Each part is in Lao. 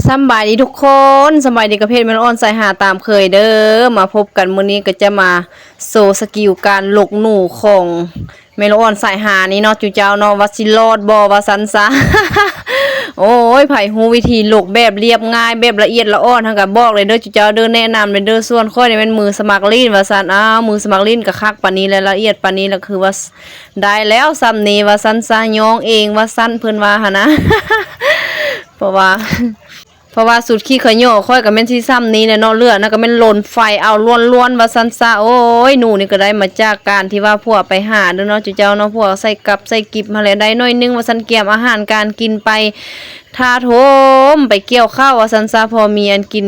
ສຳບາຍດີທຸກຄົນ ສຳບາຍດີກັບເພຈແມ່ລູກອ່ອນສາຍຫາຕາມເຄີຍເດີ້. ມາພົບກັນມື້ນີ້ກໍຈະມາໂຊສະກິວການຫຼົກໜູຂອງແມ່ລູກອ່ອນສາຍຫານີ້ເນາະ ຈຸເຈົ້າເນາະ ວ່າຊິລອດບໍ່ວ່າຊັ້ນຊະ. ໂອ້ຍ ໃຜຮູ້ວິທີຫຼົກແບບລຽບງ່າຍ ແບບລະອຽດລະອ່ອນ ຫັ້ນກໍບອກເລີຍເດີ້ ຈຸເຈົ້າເດີ້ ແນະນຳເລີຍເດີ້. ສ່ວນຂ້ອຍນີ້ແມ່ນມືສະໝັກຫຼິ້ນວ່າຊັ້ນ. ອ້າວ ມືສະໝັກຫຼິ້ນກໍຄັກປານນີ້ແຫຼະ ລະອຽດປານນີ້ລະ ຄືວ່າ ໄດ້ແລ້ວຊ່ຳນີ້ວ່າຊັ້ນຊະ ຍ້ອງເອງວ່າຊັ້ນ ເພິ່ນວ່າຫັ້ນນະ. ເພາະວ່າ ເພາະວ່າສຸດຂີ້ຂະຫຍໍ້ຂ້ອຍກໍແມ່ນຊິຊ່ຳນີ້ແຫຼະເນາະ ເຫຼືອນັ້ນກໍແມ່ນລົນໄຟເອົາລ້ວນໆວ່າຊັ້ນຊະ. ໂອ້ຍ ໜູນີ້ກໍໄດ້ມາຈາກການທີ່ວ່າຜົວໄປຫາເດີ້ເນາະ ຈຸເຈົ້າເນາະ ຜົວໃສ່ກັບໃສ່ກິບຫັ້ນແຫຼະ ໄດ້ໜ້ອຍໜຶ່ງວ່າຊັ້ນ ກຽມອາຫານການກິນໄປ ຖ້າໂທມໄປກ່ຽວເຂົ້າວ່າຊັ້ນຊະ ພໍມີອັນກິນ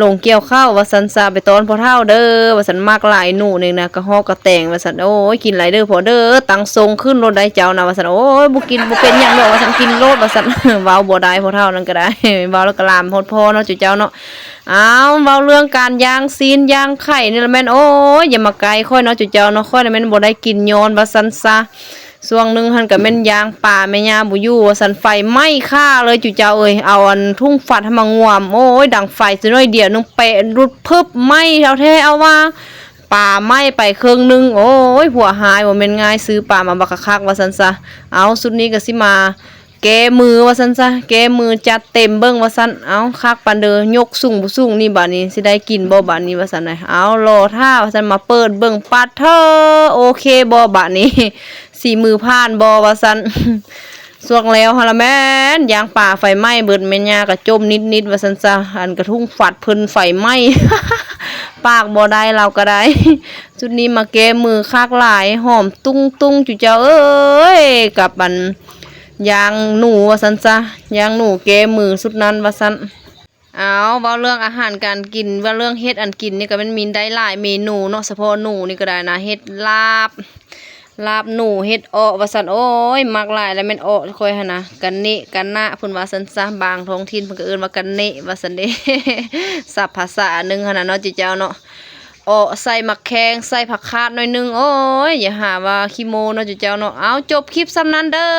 ລົງກ່ຽວເຂົ້າວ່າຊັ້ນຊະ ໄປຕ້ອນພໍ່ເຖົ້າເດີ້ວ່າຊັ້ນ. ມັກຫຼາຍໜູນີ້ນະ ກະຮອກກະແຕງວ່າຊັ້ນ. ໂອ້ຍ ກິນຫຼາຍເດີ້ພໍ່ເດີ້ ຕັ້ງຊົງຂຶ້ນໂລດໄດ໋ເຈົ້ານະວ່າຊັ້ນ. ໂອ້ຍ ບໍ່ກິນ ບໍ່ເປັນຫຍັງດອກວ່າຊັ້ນ ກິນໂລດວ່າຊັ້ນ. ເວົ້າບໍ່ໄດ້ພໍ່ເຖົ້ານັ້ນກໍໄດ້ ເວົ້າແລ້ວກໍລາມຮອດພໍ່ເນາະ ຈຸເຈົ້າເນາະ. ອ້າວ ເວົ້າເລື່ອງການຍ່າງຊີ້ນຍ່າງໄຂ່ນີ້ລະແມ່ນ ໂອ້ຍ ຢ່າມາໃກ້ຂ້ອຍເນາະ ຈຸເຈົ້າເນາະ ຂ້ອຍນະແມ່ນບໍ່ໄດ້ກິນຍ້ອນວ່າຊັ້ນຊະ. ຊ່ວງໜຶ່ງຫັ້ນກະແມ່ນຍ່າງປາແມ່ຍ່າບໍ່ຢູ່ວ່າຊັ້ນ ໄຟໄໝ້ຂ້າເລີຍຈຸເຈົ້າເອີຍ ເອົາອັນທຸງຟັດຫັ້ນມາງວມ ໂອ້ຍ ດັງໄຟຊະໜ້ອຍດຽວໜຶ່ງ ແປະຫຼຸດພຶບ ໄໝ້ເອົາແທ້ເອົາວ່າ ປາໄໝ້ໄປເຄິ່ງໜຶ່ງ. ໂອ້ຍ ຜົວຮ້າຍ ບໍ່ແມ່ນງ່າຍ ຊື້ປາມາບັກຄັກໆວ່າຊັ້ນຊະ. ເອົາ ຊຸດນີ້ກະຊິມາແກ້ມືວ່າຊັ້ນຊະ ແກ້ມືຈັດເຕັມເບິ່ງວ່າຊັ້ນ. ເອົາ ຄັກປານເດີ ຍົກສູງບໍ່ສູງນີ້ ບາດນີ້ຊິໄດ້ກິນບໍ່ບາດນີ້ວ່າຊັ້ນ. ເອົາ ລໍຖ້າວ່າຊັ້ນ ມາເປີດເບິ່ງ ປາດເທີ ໂອເຄບໍ່ບາດນີ້ ສີມືຜ່ານບໍ່ວ່າຊັ້ນ. ຊ່ວງແລ້ວຫັ້ນລະແມ່ນຍ່າງປາໄຟໄໝ້ເບິດ ແມ່ຍ່າກະຈົ່ມນິດໆວ່າຊັ້ນຊະ. ອັນກະທຸງຟັດເພິ່ນໄຟໄໝ້ ປາກບໍ່ໄດ້ລາວກະໄດ້. ຊຸດນີ້ມາແກ້ມືຄັກຫຼາຍ ຫອມຕຸ້ງໆ ຈຸເຈົ້າເອີຍ ກັບອັນຍ່າງໜູວ່າຊັ້ນຊະ ຍ່າງໜູແກ້ມືຊຸດນັ້ນວ່າຊັ້ນ. ອ້າວ ເວົ້າເລື່ອງອາຫານການກິນ ເວົ້າເລື່ອງເຮັດອັນກິນນີ້ກະແມ່ນມີໄດ້ຫຼາຍເມນູເນາະ ສະເພາະໜູນີ້ກະໄດ້ນະ ເຮັດລາບ ລາບໜູ ເຮັດເອາະວ່າຊັ້ນ. ໂອ້ຍ ມັກຫຼາຍລະແມ່ນເອາະຂ້ອຍຫັ້ນນະ ກະເນະ ກະນະ ເພິ່ນວ່າຊັ້ນຊະ ບາງທ້ອງຖິ່ນເພິ່ນກະເອີ້ນວ່າກະເນະວ່າຊັ້ນເດ້ ສັບພາສາໜຶ່ງຫັ້ນນະເນາະ ຈຸເຈົ້າເນາະ. ເອາະໃສ່ໝາກແຄງ ໃສ່ຜັກຄາດໜ້ອຍໜຶ່ງ ໂອ້ຍ ຢ່າຫາວ່າຂີ້ໂມ້ເນາະ ຈຸເຈົ້າເນາະ. ເອົາ ຈົບຄລິບຊ່ຳນັ້ນເດີ້.